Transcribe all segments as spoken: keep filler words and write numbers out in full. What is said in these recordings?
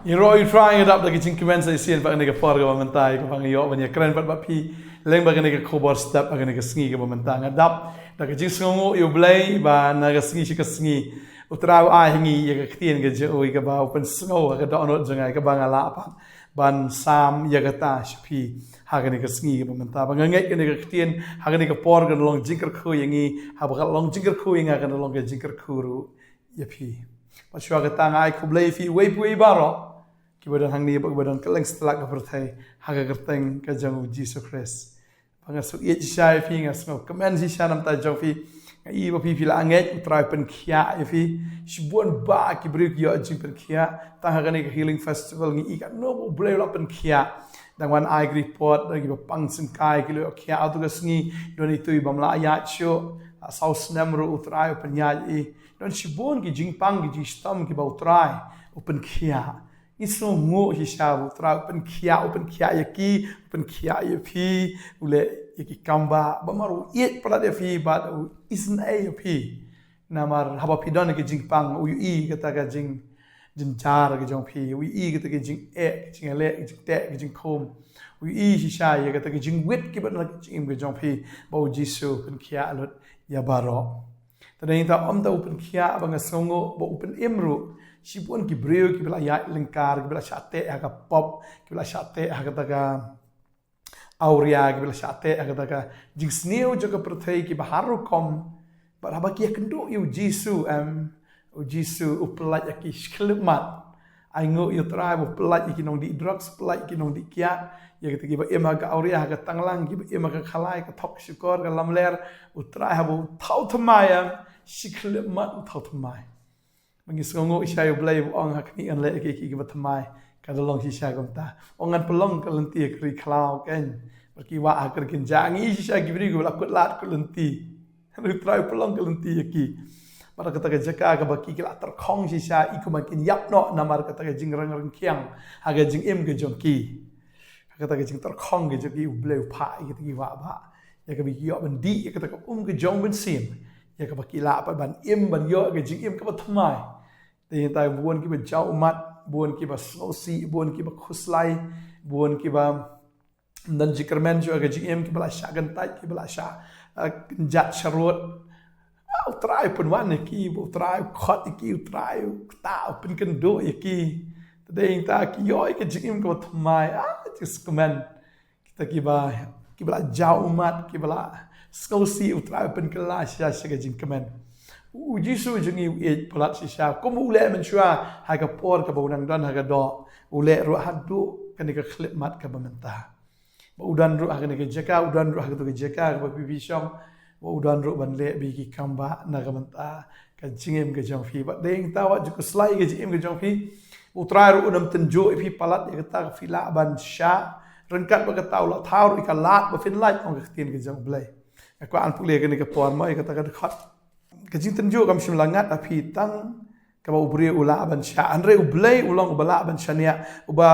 Ïaroh ïa U Trai, nga dap da ka jingkmen sa shisien pat ha kane ka por kaba mynta, kaba nga ïoh ban ïakren pat bad phi lyngba kane ka khubor step ha kane ka sngi kaba mynta. Nga dap da ka jingsngewnguh ïa U Blei ba na ka sngi sha ka sngi U Trai u ai ha ngi ïa ka ktien ka jong u, kaba u pynsngew ha ka dohnud jong nga, kaba nga lah pat ban sam ïa kata sha phi ha kane ka sngi kaba mynta. Ba nga ngeit kane ka ktien ha kane ka por kan long jingkyrkhu ïa ngi, haba ka long jingkyrkhu ïa nga, kan long ka jingkyrkhu ruh ïa phi. Bad shuwa kata, nga ai khublei ïa phi uwei pa uwei baroh kiba don hangne bad kiba don kylleng satlak ka pyrthei, ha ka kyrteng ka jong U Jisu Khrist. Ba nga sngewsih shisha ïa phi, nga sngewkmen shisha namar ka jong phi. Nga i ba phi, phi la ngeit, U Trai u pynkhiah ïa phi. Shibun bah ki briew ki ïoh jingpynkhiah tang ha kane ka Healing Festival. Ngi i katno ba U Blei u la pynkhiah. Dang wan ai ki report, dang kiba pang syngkai ki la ïoh khiah ha tu ka sngi. Don itu i bym lah ïaid shuh, la saw snem ruh U Trai u pynïaid ïa i. Don shibun ki jingpang ki jingshitom kiba U Trai u pynkhiah. Ngi sngewnguh shisha ba U Trai u pynkhiah, u pynkhiah ïa ki, u pynkhiah ïa phi, u leh ïa ki kam ba, ba mar u ïeit palat ïa phi bad u isynei ïa phi. Namar haba phi don ïa ki jingpang, u ïohi kata ka jing, jynjar ka jong phi, u ïohi kata ka jingeh, ka jingleh, ka jingteh, ka jingkhum. U ïohi shisha ïa kata ka jingwit kiba don ha ka jingim ka jong phi, ba U Jisu u pynkhiah lut ïa baroh. Te dei nangta ym tang u pynkhiah, ba nga sngewnguh ba u pynim ruh. Shibun ki briew kiba la ïaid lyngkar, kiba la shah teh ha ka pop, kiba la shah teh ha kata ka awria, kiba la shah teh ha kata ka jingsniew jong ka pyrthei, kiba har rukom. Bad haba ki ïakynduh ïa U Jisu, em, U Jisu u pyllait ïa ki shi khyllipmat. Ainguh ïa U Trai ba u pyllait ïa ki nongdih drugs, pyllait ïa ki nongdih kiad, ïa kita kiba im ha ka awria, ha ka tanglang, kiba im ha ka khalai, ka thok shukor, ka lamler. U Trai haba u thaw thymmai, em, shi khyllipmat u thaw thymmai. Ba ngi sngewnguh shisha ïa U Blei ba u ong, ha khmih, ngan leh ïa ki, ki kiba thymmai. Ka da long shisha kumta. Ong, ngan pynlong ka lynti ha ka ri khlaw kein, bad ki wah ha ka ri kynjah. Ngi i shisha ki briew kiba la kut lad kut lynti. Hynrei U Trai u pynlong ka lynti ïa ki. Bad ha kata ka jaka kaba ki, ki la tyrkhong shisha, i kumba kin ïap noh namar kata ka jingrang rangkhiang ha ka jingim ka jong ki. Ha kata ka jingtyrkhong ka jong ki, U Blei u phah ïa kita ki wah bah, ïa kaba ki ïoh ban dih ïa kata ka um ka jong U Mynsiem, ïa kaba ki lah pat ban im, ban ïoh ka jingim kaba thymmai. Te nangta bun kiba jaw ummat, bun kiba sngewsih, bun kiba khuslai, bun kiba don jingkyrmen shuh ha ka jingim, kiba la shah kyntait, kiba la shah, eh, kynjat sharud. Ah, U Trai u pynwan ïa ki, U Trai u khot ïa ki, U Trai u ktah, u pynkynduh ïa ki. Te dei nangta ki ïoh ïa ka jingim kaba thymmai, ah, jingsngewkmen. Kita kiba, kiba la jaw ummat, kiba la sngewsih, U Trai u pynkylla shisha sha ka jingkmen. U Jisu jong ngi u ïeit palat shisha, kumba u leh mynshuwa ha ka por kaba u nang don ha ka doh, u leh ruh haduh kane ka khyllipmat kaba mynta. Ba u don ruh ha kane ka jaka, u don ruh ha katu ka jaka kaba phi, phi shong, ba u don ruh ban leh bad ki kam bah na ka bynta ka jingim ka jong phi. Bad dei nangta wat ju khuslai ka jingim ka jong phi. U Trai ruh un ym tynjuh ïa phi palat ïa kata ka phi lah ban shah. Ryngkat bad kata u la thaw ruh ïa ka lad ba phin lait, ong ka ktien ka jong U Blei. Nga kwah ban pule kane ka por mo ïa kata ka dkhot. Ka jingtynjuh kam shym la ngat ha phi tang kaba u briew u lah ban shah. Hynrei U Blei u long uba lah ban shaniah, uba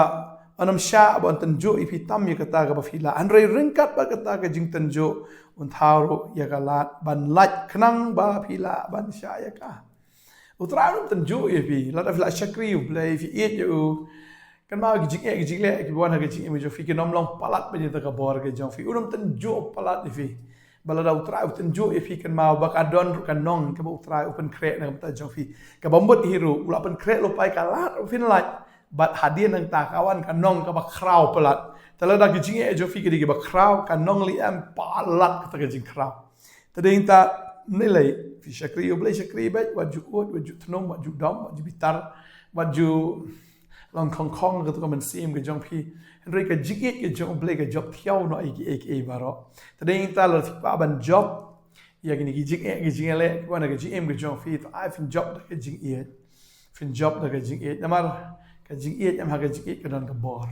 un ym shah ban tynjuh ïa phi tam ïa kata kaba phi lah. Hynrei ryngkat bad kata ka jingtynjuh un thaw ruh ïa ka lad ban lait khnang ba phi lah ban shah ïa ka. U Trai un ym tynjuh ïa phi, lada phi la shakri U Blei, phi ïeit ïa u. Kynmaw ki jingeh ki jingleh kiba wan ha ka jingim ka jong phi kin ym long palat bad ïa kata ka bor ka jong phi. Un ym tynjuh palat ïa phi. Ba lada U Trai u tynjuh ïa phi, kynmaw ba ka don ruh ka nong kaba U Trai u pynkhreh na ka bynta jong phi. Kaba mut hi ruh u la pynkhreh lypa ïa ka lad ruh phin lait. Bad hadien nangta ka wan ka nong kaba khraw palat. Te lada ki jingeh jong phi ki dei kiba khraw, ka nong lei em palat kata ka jingkhraw. Te dei nangta, ym lei lei, phi shakri U Blei shakri beit, wat ju ud, wat ju thnum, wat ju dom, wat ju bitar, wat ju long khongkhong ha katu ka mynsiem ka jong phi. Hynrei ka jingïeit ka jong U Blei ka jop thiaw noh ïa kiei kiei baroh. Te dei nangta lada phi kwah ban jop ïa kine ki jingeh ki jingleh kiba wan ha ka jingim ka jong phi, to ai phin jop da ka jingïeit. Phin jop da ka jingïeit. Namar ka jingïeit, em, ha ka jingïeit ka don ka bor.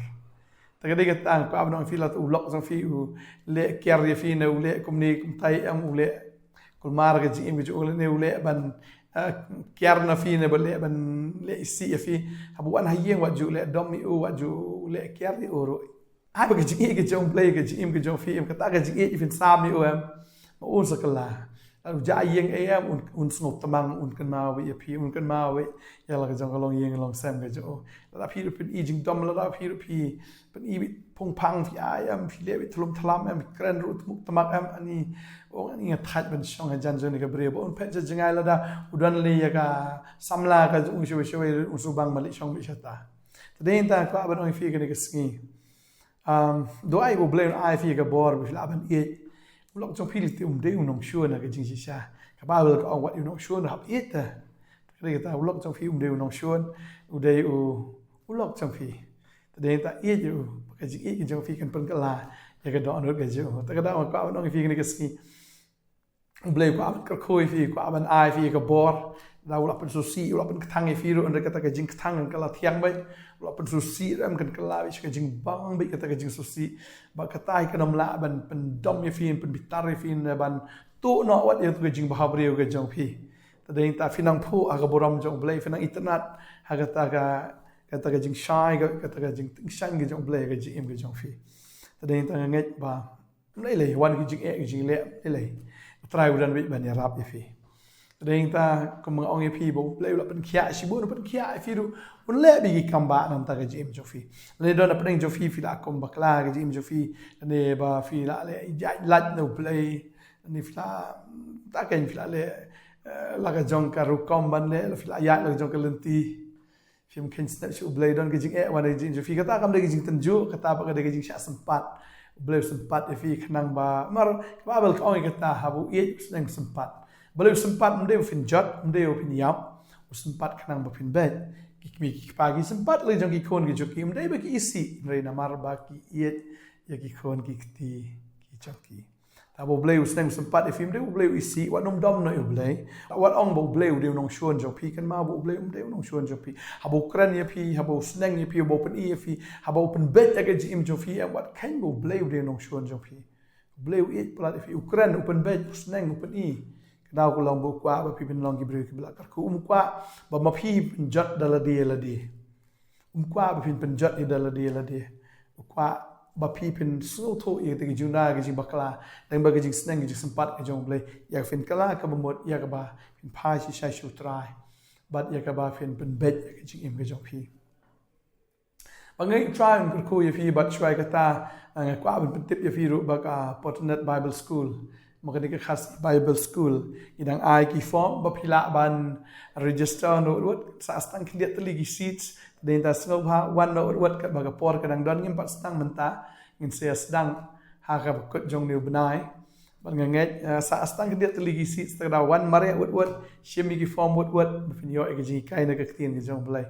Te ka dei kata nga kwah ban ong ïa phi, lada u lok jong phi u leh kiar ïa phi ne u leh kumne kumtai, em, u leh kulmar ka jingim ka jong u, ne u leh ban, eh, kiar na phi ne ba leh ban leh isih ïa phi. Haba wan ha ïing wat ju leh dom ïa u, wat ju leh kiar ïa u ruh. Ai ba ka jingïeit ka jong U Blei, ka jingim ka jong phi, em, kata ka jingïeit phin sam ïa u, em, ma u sa kylla. Lada u jah ïing ei em, un, un sngewtmang, un kynmaw beit ïa phi, un kynmaw beit ïa la ka jong ka longïing longsem ka jong u. Lada phi ruh pyn-i jingdom, lada phi ruh phi pyn-i beit phungphang, phi ai em, phi leh beit thlum thlaw em, phi kren ruh tmuk tmak em, ani, ong ani nga thait ban shong hajan jong kane ka briew. Ba un phet sha jngai lada u don lei ïa ka samla ka jong u shawei shawei, un shu bang ban leit shong beit shata. Te dei nangta kwah ban ong ïa phi kane ka sngi. Um, duwai ba U Blei un ai ïa phi ka bor ba phi lah ban ïeit. U lok jong phi lei te um dei u nongshun ha ka jingshisha. Ka Baibl ka ong wat ïa u nongshun hap ïeit te. Te dei kata u lok jong phi um dei u nongshun, u dei u, u lok jong phi. Te dei nangta ïeit ïa u, ba ka jingïeit ka jong phi kan pynkylla ïa ka dohnud ka jong u. Te ka daw nga kwah ban ong ïa phi kane ka sngi. U Blei u kwah ban kyrkhu ïa phi, u kwah ban ai ïa phi ka bor. Lada u lah pynsngewsih, u lah pynkthang ïa phi ruh, hynrei kata ka jingkthang kan kylla thiang beit. U lah pynsngewsih ruh em, kan kylla beit sha ka jingbang beit kata ka jingsngewsih. Bad kata hi kan ym lah ban pyndom ïa phi, pynbitar ïa phi, ne ban tuh noh wat ïa ka jingbhabriew ka jong phi. Te dei nangta phin nang phuh ha ka burom jong U Blei, phin nang itynnad ha kata ka, kata ka jingshai, ka, kata ka jingtyngshaiñ ka jong U Blei ha ka jingim ka jong phi. Te dei nangta nga ngeit ba ym lei lei, wan ki jingeh ki jingleh, ym lei lei. U Trai u don beit ban ïarap ïa phi. Te dei nangta kum nga ong ïa phi ba U Blei u la pynkhiah shibun, u pynkhiah ïa phi ruh un leh beit ki kam ba na ka bynta ka jingim jong phi. Lane don hapdeng jong phi, phi la kum bakla ha ka jingim jong phi, lane ba phi la leh ïaid lait na U Blei, lane phi la, ta kein phi la leh, eh, la ka jong ka rukom ban leh, phi la ïaid la ka jong ka lynti. Phim kheiñ step sha U Blei, don ka jingeh wan ha ka jingim jong phi. Kata kam dei ka jingtynjuh, kata pat ka dei ka jingshah sympat. U Blei u sympat ïa phi khnang ba, mar ka Baibl ka ong ïa kata, haba u ïeit u sneng u sympat. U Blei u sympat ym dei ba phin jot, ym dei ba phin ïap. U sympat khnang ba phin beit. Ki kmie ki kpa ki sympat la jong ki khun ki jong ki, ym dei ba ki isih, hynrei namar ba ki ïeit ïa ki khun ki kti ki jong ki. Te haba U Blei u sneng u sympat ïa phi, ym dei U Blei u isih, wat nym dom noh ïa U Blei. Wat ong ba U Blei u dei u nongshun jong phi, kynmaw ba U Blei um dei u nongshun jong phi. Haba u kren ïa phi, haba u sneng ïa phi, haba u pyni ïa phi, haba u pynbeit ïa ka jingim jong phi, em, wat kheiñ ba U Blei u dei u nongshun jong phi. U Blei u ïeit palat ïa phi, u kren, u pynbeit, u sneng, u pyni. Ka daw ka long ba u kwah ba phi phin long ki briew kiba la kyrkhu, um kwah ba ma phi pynjot da lade ïa lade. Um kwah ba phin pynjot ïa da lade ïa lade. U kwah ba phi phin sngewthuh ïa kata ka jingduna ka jingbakla, tang ba ka jingsneng ka jingsympat ka jong U Blei, ïa ka phin kylla kaba mut, ïa kaba phin phai shisha sha U Trai, bad ïa kaba phin pynbeit ïa ka jingim ka jong phi. Ba nga ngeit U Trai un kyrkhu ïa phi, bad shuwa kata, eh, nga kwah ban pyntip ïa phi ruh ba ka Portnet Bible School, ma kane ka Khasi Bible School, ngi dang ai ki form ba phi lah ban register noh wut wut. Sah sdang khyndiat tylli ki seats. Te dei nangta sngewbha wan noh wut wut, katba ka por ka dang don, ngim pat sdang mynta, ngin sa ïa sdang ha kaba kut jong une u bnai. Bad nga ngeit, eh, sah sdang khyndiat tylli ki seats, te ka daw wan mareh wut wut, shim ïa ki form wut wut ba phin ïoh ïa ka jinghikai na ka ktien ka jong U Blei.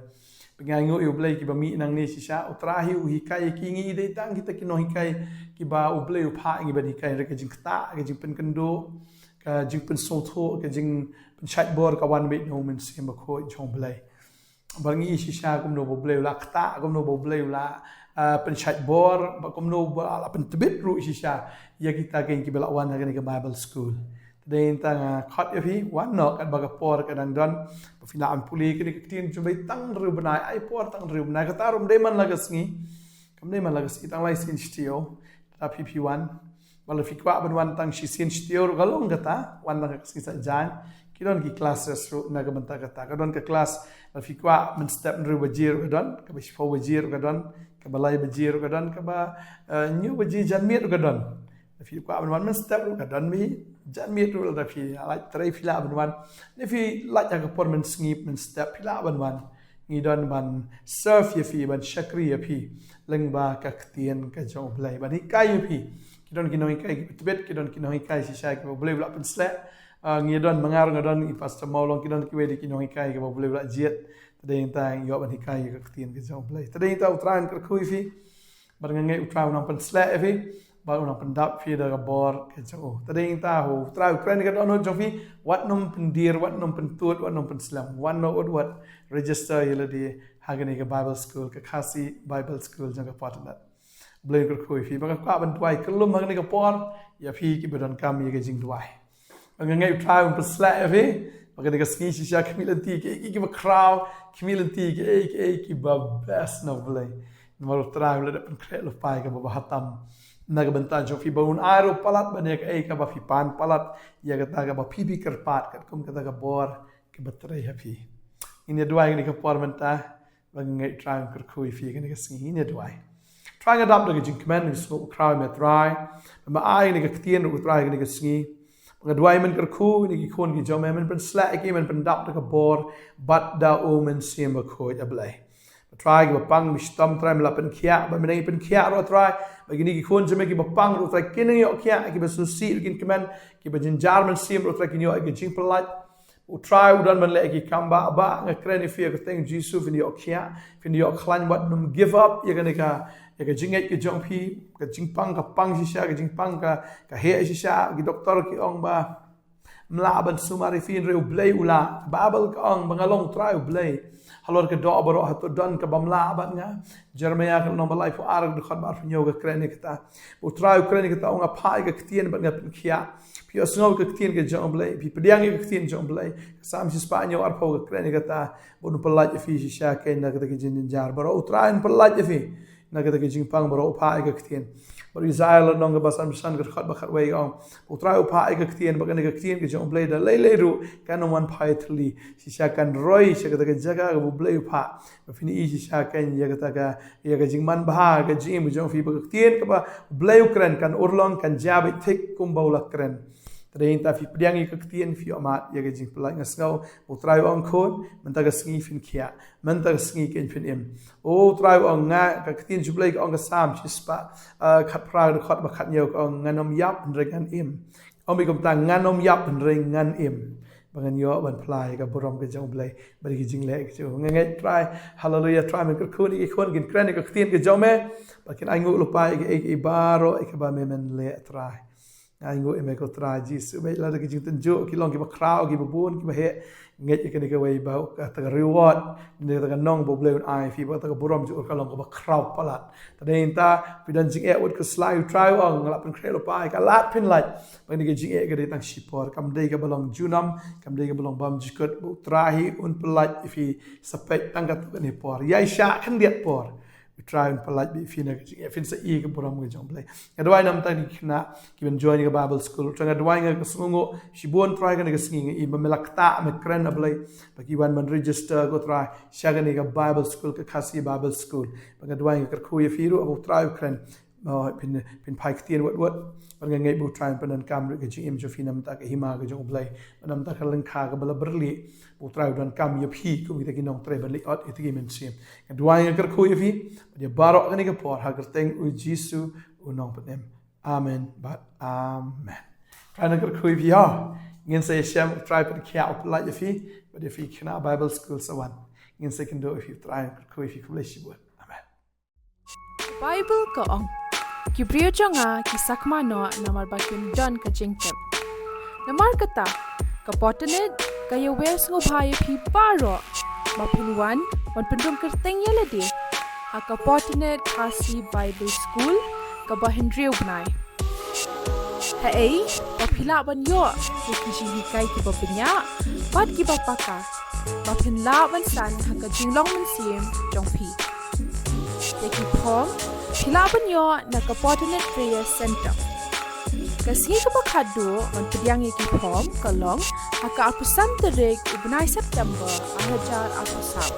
Ba ngi ainguh ïa U Blei, kiba mih nangne shisha, U Trai hi u hikai ïa ki, ngi dei tang kita ki nonghikai kiba U Blei u phah ïa ngi ban hikai, hynrei ka jingktah, ka jingpynkynduh, ka jingpynsngewthuh, ka jingpynshait bor ka wan beit na U Mynsiem Bakhuid jong U Blei. Bad ngi i shisha kumno ba U Blei u la ktah, kumno ba U Blei u la, ah, pynshait bor, bad kumno ba la pyntbit ruh shisha ïa kita kiba la wan ha kane ka Bible School. Te dei nangta nga khot ïa phi, wan noh katba ka por ka dang don ba phi lah ban pule kane ka ktien jong U Blei tang hynriew bnai, ai por tang hynriew bnai. Kata ruh ym dei man la ka sngi, kam dei man la ka sngi, tang lai sien shi taïew. Te phi, phi wan. Bad lada phi kwah ban wan tang shisien shi taïew ruh ka long kata, wan tang ka sngi Saitjaiñ. Ki don ki classes ruh na ka bynta kata. Ka don ka class, lada phi kwah mynstep hynriew baje ruh ka don, kaba shiphew baje ruh ka don, kaba lai baje ruh ka don, kaba, eh, hynñiew baje janmiet ruh ka don. Lada phi kwah ban wan mynstep ruh ka don, mynstep janmiet ruh, lada phi lait trei phi lah ban wan. Lada phi lait ha ka por mynsngi mynstep phi lah ban wan. Ngi don ban serve ïa phi, ban shakri ïa phi lyngba ka ktien ka jong U Blei, ban hikai ïa phi. Ki don ki nonghikai kiba tbit, ki don ki nonghikai shisha kiba U Blei u la pynsleh. Ah, ngi don, ma nga ruh nga don, i Pastor Mawlong, ki don kiwei de ki nonghikai kiba U Blei u la jied. Te dei nangta ngi ïoh ban hikai ïa ka ktien ka jong U Blei. Te dei nangta U Trai un kyrkhu ïa phi. Bad nga ngeit U Trai un nang pynsleh ïa phi, bad un nang pyndap ïa phi da ka bor ka jong u. Te dei nangta U Trai u kren ïa ka dohnud jong phi, wat nym pyndier, wat nym pyntud, wat nym pynslem. Wan noh wut wut, register ïa lade ha kane ka Bible School, ka Khasi Bible School jong ka Portnet. U Blei un kyrkhu ïa phi. Bad nga kwah ban duwai kyllum ha kane ka por ïa phi kiba donkam ïa ka jingduwai. Bad nga ngeit U Trai un pynsleh ïa phi. Bad kane ka sngi shisha khmih lynti kiei kiei kiba khraw, khmih lynti kiei kiei kiba best na U Blei. Namar U Trai u la dep pynkhreh lypa ïa kaba bha tam. na ka bynta jong phi, ba un ai ruh palat ban ïa kaei kaba phi pan palat, ïa kata kaba phi phi kyrpad, katkum kata ka bor kaba trei ha phi. Ngin ïa duwai ha kane ka por mynta, ba nga ngeit Trai un kyrkhu ïa phi ha kane ka sngi. Ngin ïa duwai. Trai, nga dap da ka jingkmen, nga sngewkhraw ïa me Trai, ba me ai ïa kane ka ktien ruh Trai ha kane ka sngi. Ba nga duwai men kyrkhu ïa kine ki khun ki jong me, men pynshlur ïa ki, men pyndap da ka bor bad da u Mynsiem Bakhuid, A Blei. Ba Trai, kiba pang, ba shitom Trai, me la pynkhiah, ba me dang pynkhiah ruh Trai, ba kine ki khun jong me kiba pang ruh Trai kin ïoh khiah, kiba sngewsih ruh kin kmen, kiba jynjar mynsiem ruh Trai kin ïoh ïa ka jingpyllait. U Trai u don ban leh ïa ki kam ba, ba nga kren ïa phi ha ka kyrteng Jisu, phin ïoh khiah, phin ïoh khlaiñ, wat nym give up ïa kane ka, ïa ka jingngeit ka jong phi. Ka jingpang ka pang shisha, ka jingpang ka, ka heh shisha. Ki doktor ki ong ba ym lah ban sumar ïa phi, hynrei U Blei u lah. Baibl ka ong ba nga long Trai U Blei. Halor ka doh baroh hato don kaba ym lah bad nga? Jeremaïah ka lynnong ba laiphew ar, ka dkhot ba arphew hynñiew ka kren ïa kata. U Trai u kren ïa kata, u ong, nga phah ïa ka ktien bad nga pynkhiah. Phi ïohsngew ïa ka ktien ka jong U Blei, phi pdiang ïa ka ktien jong U Blei. Ka Salm shispah hynñiew arphew ka kren ïa kata, ba un pyllait ïa phi shisha kein na kata ka jingjynjar baroh. U Trai un pyllait ïa phi na kata ka jingpang baroh, u phah ïa ka ktien. Bad Isaiah lynnong kaba sanphew san ka dkhot ba khatwei ka ong, U Trai u phah ïa ka ktien, bad kane ka ktien ka jong U Blei da lei lei ruh kan ym wan phai thylli, shisha kan roi sha kata ka jaka kaba U Blei u phah. Ba phin ïohi shisha kein ïa kata ka, ïa ka jingmanbha ka jingim ka jong phi, ba ka ktien kaba U Blei u kren kan urlong, kan jia beit thik kumba u la kren. Te dei nangta phi pdiang ïa ka ktien, phi ïoh mad ïa ka jingpyllait. Nga sngew U Trai u ong, khun, mynta ka sngi phin khiah, mynta ka sngi kein phin im. U Trai u ong, nga, ka ktien jong U Blei ka ong, ka Salm shispah, ah, khatphra ka dkhot ba khathynñiew ka ong, ngan ym ïap hynrei ngan im. Ong beit kumta, ngan ym ïap hynrei ngan im, ba ngan ïoh ban phla ïa ka burom ka jong U Blei bad ïa ki jingleh ka jong u. Nga ngeit Trai, haleluia, Trai men kyrkhu ïa ki khun kin kren ïa ka ktien ka jong me, ba kin ainguh lypa ïa kiei kiei baroh ïa kaba me men leh Trai. Nga ainguh ïa me ko Trai Jisu, bad lada ki jingtynjuh ki long kiba khraw, kiba bun, kiba heh, ngeit ïa kane kawei ba kata ka reward, kata ka nong ba U Blei un ai ïa phi, ba kata ka burom jong u ka long kaba khraw palat. Te dei nangta phi don jingeh, wat khuslai, U Trai u ong, nga la pynkhreh lypa ïa ka, lada phin lait, ba kane ka jingeh ka dei tang shipor, kam dei kaba long junom, kam dei kaba long bymjukut, ba U Trai hi un pyllait ïa phi, sa peit tang katto katne por, ïaishah khyndiat por. U Trai un pyllait beit ïa phi na ka jingeh, phin sa ïohi ïa ka burom ka jong U Blei. Nga duwai namar kine ki khynnah kiban join ïa ka Bible school. Trai, nga duwai, nga sngewnguh shibun Trai kane ka sngi, nga i ba me la ktah, me kren A Blei, ba ki wan ban register ko Trai sha kane ka Bible school, ka Khasi Bible School. Ba nga duwai, nga kyrkhu ïa phi ruh, ba U Trai u kren, ba phin, phin phai ktien wat wat. Bad nga ngeit ba U Trai un pyndonkam ruh ïa ka jingim jong phi namar ka hima ka jong U Blei, namar ka lyngkha kaba la byrlih. Ba U Trai u donkam ïa phi kum kita ki nongtrei ban leit ot ïa kita ki mynsiem. Nga duwai, nga kyrkhu ïa phi bad ïa baroh kane ka por ha ka kyrteng U Jisu U Nongpynim. Amen bad amen. Trai un kyrkhu ïa phi, ha. Ngin sa ïashem, Trai un pynkhiah, un pyllait ïa phi bad ïa phi ki khynnah Bible school sa wan. Ngin sa ïakynduh ïa phi, Trai un kyrkhu ïa phi. Khublei shibun. Amen. Baibl ka ong, ki briew jong nga ki sakma noh namar ba kim don ka jingtip. Namar kata, ka Pottenet ka ïawer sngewbha ïa phi baroh ba phin wan ban pynrung kyrteng ïa lade ha ka Pottenet Khasi Bible School kaba hynriew bnai. Haei ba phi lah ban ïoh ïa ki jinghikai kiba bniah bad kiba paka ba phin lah ban san ha ka jinglong mynsiem jong phi. Ïa ki form phi lah ban ïoh na ka Pottenet Prayer Center. Ka sngi kaba khatduh ban pdiang ïa ki form ka long ha ka arphew san tarik u bnai September ar hajar arphew saw.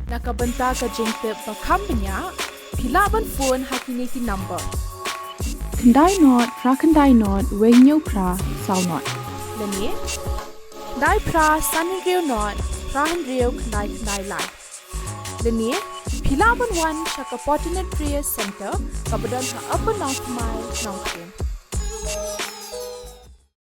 Na ka bynta ka jingtip ba kham bniah, phi lah ban phone ha kine ki number: khyndai not phra khyndai not wei hynñiew phra saw not, lane khyndai phra san hynriew not phra hynriew khyndai khyndai lai. Lane phi lah ban wan sha ka Pottenet Prayer Center kaba don ha Upper Nongthymmai, Nongkrem.